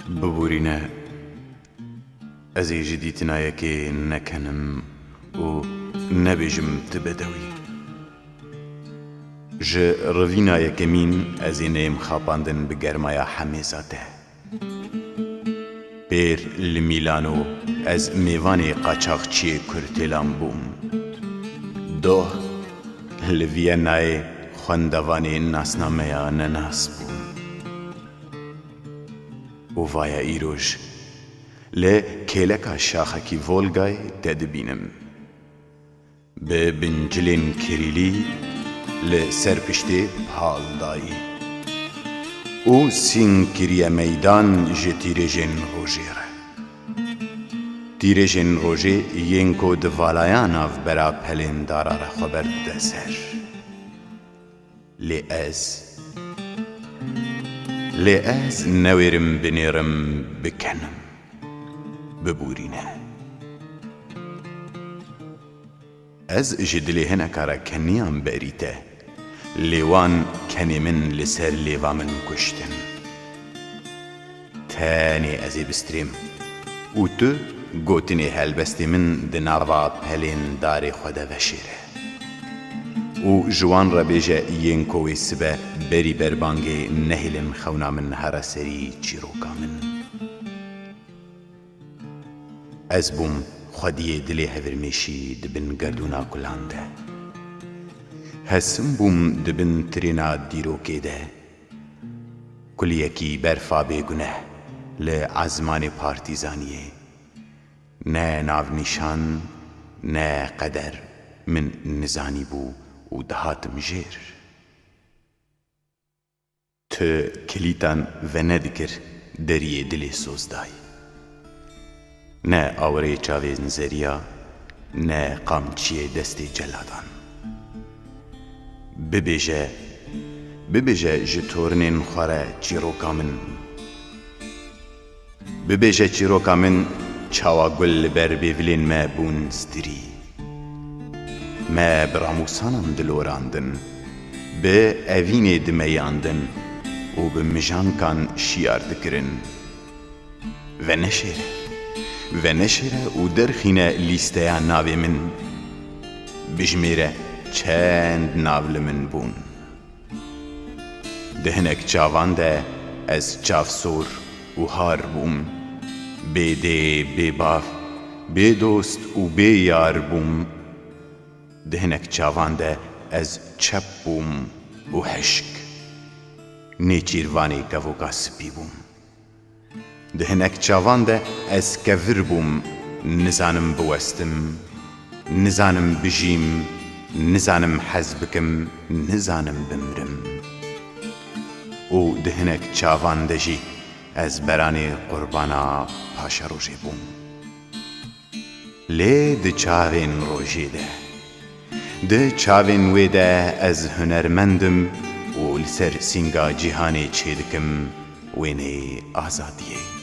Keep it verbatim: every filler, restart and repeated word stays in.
Biborîne, ez ê ji dîtina yekê nekenim û nebêjim tu bedewî. Ji rivîna yekemîn ez ê neyêm xapandin bi germaya hemêza te. Pêr li Mîlano ez mêvanê qaçaxçiyê kurtêlan bûm. Doh li Vîyennayê xwendevanê nasnameya nenas bûm. Û vaya îroj, li kêleka şaxekî Volgayê te dibînim. Bi bincilên kirîlî li ser piştê pal dayî û sîng kiriye meydan ji tîrêjên rojê re. Tîrêjên rojê yên ku di valaya navbera pelên dara re xwe berdide ser. Lê ez, lê ez newêrim binêrim, bikenim, biborîne. Ez ji dilê hineka re keniyam berî te, lê wan kenê min li ser lêva min kuştin. Tenê ez ê bistrêm û tu gotinê helbestê min di nava pelên darê xwe de veşêre. Û ji wan re bêje yên ku wê sibe berî berbangê nehêlin xewna min here serî çîroka min. Ez bûm xwediyê dilê hevirmêşî di bin gerdûna kulan de. Hesim bûm di bin tirêna dîrokê de. Kuliyekî berfa bêguneh li ezmanê partîzaniyê. Ne navnîşan, ne qeder min nizanîbû û dihatim jêr. Tu kilîtan venedikir deriyê dilê sozdayî. Ne awirê çavên zeriya, ne qamçiyê destê celadan. Bibêje, bibêje ji torinên xwe re çîroka min. Bibêje çîroka min, çawa gul li ber bêvilên me bûn stirî. Me bi ramûsanan dilorandin, bi evînê dimeyandin û bi mijankan şiyar dikirin. Veneşêre, veneşêre û derxîne lîsteya navê min. Bijmêre çend nav li min bûn. Di hinek çavan de ez çavsor û har bûm. Bê dê, bê bav, bê dost û bê yar bûm. Di hinek çavan de ez çep bûm û hişk. Nêçîrvanê kevoka spî bûm. Di hinek çavan de ez kevir bûm, nizanim biwestim, nizanim bijîm, nizanim hez bikim, nizanim bimrim. Û di hinek çavan de jî ez beranê qurbana paşerojê bûm. Lê di çavên rojê de, di çavên wê de ez hunermend im û li ser sînga cîhanê çêdikim wêneyê azadiyê.